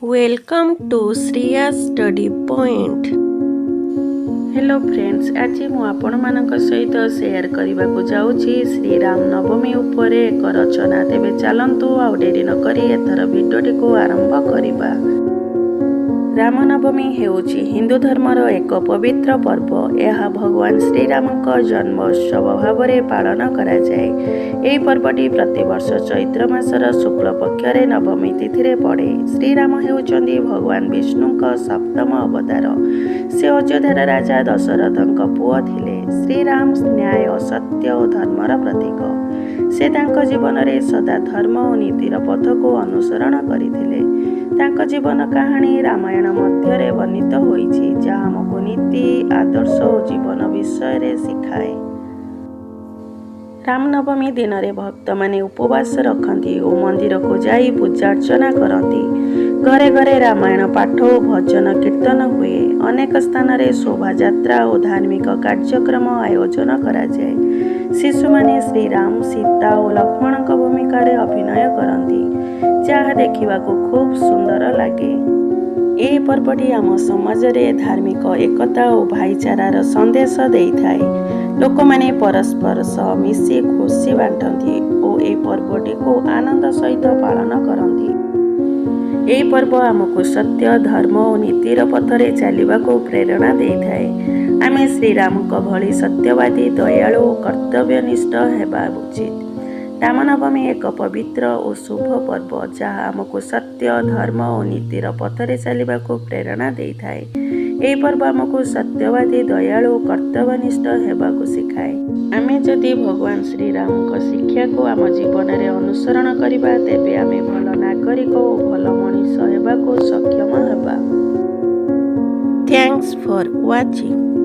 Welcome to Shriya Study Point. Hello friends, ଆଜି ମୁଁ ଆପଣମାନଙ୍କ ସହିତ ସେୟାର କରିବାକୁ ଯାଉଛି ଶ୍ରୀରାମ ନବମୀ ଉପରେ ଏକ ରଚନା। ତେବେ ଚାଲନ୍ତୁ, ଆଉ ଡେରି ନକରି ଏଥର ଭିଡ଼ିଓଟିକୁ ଆରମ୍ଭ କରିବା। ରାମନବମୀ ହେଉଛି ହିନ୍ଦୁ ଧର୍ମର ଏକ ପବିତ୍ର ପର୍ବ। ଏହା ଭଗବାନ ଶ୍ରୀରାମଙ୍କ ଜନ୍ମ ଉତ୍ସବ ଭାବରେ ପାଳନ କରାଯାଏ। ଏହି ପର୍ବଟି ପ୍ରତିବର୍ଷ ଚୈତ୍ର ମାସର ଶୁକ୍ଳ ପକ୍ଷରେ ନବମୀ ତିଥିରେ ପଡ଼େ। ଶ୍ରୀରାମ ହେଉଛନ୍ତି ଭଗବାନ ବିଷ୍ଣୁଙ୍କ ସପ୍ତମ ଅବତାର। ସେ ଅଯୋଧ୍ୟାର ରାଜା ଦଶରଥଙ୍କ ପୁଅ ଥିଲେ। ଶ୍ରୀରାମ ନ୍ୟାୟ, ସତ୍ୟ ଓ ଧର୍ମର ପ୍ରତୀକ। ସେ ତାଙ୍କ ଜୀବନରେ ସଦା ଧର୍ମ ଓ ନୀତିର ପଥକୁ ଅନୁସରଣ କରିଥିଲେ। ତାଙ୍କ ଜୀବନ କାହାଣୀ ରାମାୟଣ ମଧ୍ୟରେ ବର୍ଣ୍ଣିତ ହୋଇଛି, ଯାହା ଆମକୁ ନୀତି, ଆଦର୍ଶ ଓ ଜୀବନ ବିଷୟରେ ଶିଖାଏ। ରାମନବମୀ ଦିନରେ ଭକ୍ତମାନେ ଉପବାସ ରଖନ୍ତି ଓ ମନ୍ଦିରକୁ ଯାଇ ପୂଜା ଅର୍ଚ୍ଚନା କରନ୍ତି। ଘରେ ଘରେ ରାମାୟଣ ପାଠ ଓ ଭଜନ କୀର୍ତ୍ତନ ହୁଏ। ଅନେକ ସ୍ଥାନରେ ଶୋଭାଯାତ୍ରା ଓ ଧାର୍ମିକ କାର୍ଯ୍ୟକ୍ରମ ଆୟୋଜନ କରାଯାଏ। ଶିଶୁମାନେ ଶ୍ରୀରାମ, ସୀତା ଓ ଲକ୍ଷ୍ମଣଙ୍କ ଭୂମିକାରେ ଅଭିନୟ କରନ୍ତି, ଯାହା ଦେଖିବାକୁ ଖୁବ୍ ସୁନ୍ଦର ଲାଗେ। ଏହି ପର୍ବଟି ଆମ ସମାଜରେ ଧାର୍ମିକ ଏକତା ଓ ଭାଇଚାରାର ସନ୍ଦେଶ ଦେଇଥାଏ। ଲୋକମାନେ ପରସ୍ପର ସହ ମିଶି ଖୁସି ବାଣ୍ଟନ୍ତି ଓ ଏହି ପର୍ବଟିକୁ ଆନନ୍ଦ ସହିତ ପାଳନ କରନ୍ତି। ଏହି ପର୍ବ ଆମକୁ ସତ୍ୟ, ଧର୍ମ ଓ ନୀତିର ପଥରେ ଚାଲିବାକୁ ପ୍ରେରଣା ଦେଇଥାଏ। ଆମେ ଶ୍ରୀରାମଙ୍କ ଭଳି ସତ୍ୟବାଦୀ, ଦୟାଳୁ ଓ କର୍ତ୍ତବ୍ୟନିଷ୍ଠ ହେବା ଉଚିତ। ରାମନବମୀ ଏକ ପବିତ୍ର ଓ ଶୁଭ ପର୍ବ, ଯାହା ଆମକୁ ସତ୍ୟ, ଧର୍ମ ଓ ନୀତିର ପଥରେ ଚାଲିବାକୁ ପ୍ରେରଣା ଦେଇଥାଏ। ଏହି ପର୍ବ ଆମକୁ ସତ୍ୟବାଦୀ, ଦୟାଳୁ ଓ କର୍ତ୍ତବ୍ୟନିଷ୍ଠ ହେବାକୁ ଶିଖାଏ। ଆମେ ଯଦି ଭଗବାନ ଶ୍ରୀରାମଙ୍କ ଶିକ୍ଷାକୁ ଆମ ଜୀବନରେ ଅନୁସରଣ କରିବା, ତେବେ ଆମେ ଭଲ ନାଗରିକ ଓ ଭଲ ମଣିଷ ହେବାକୁ ସକ୍ଷମ ହେବା। Thanks for watching.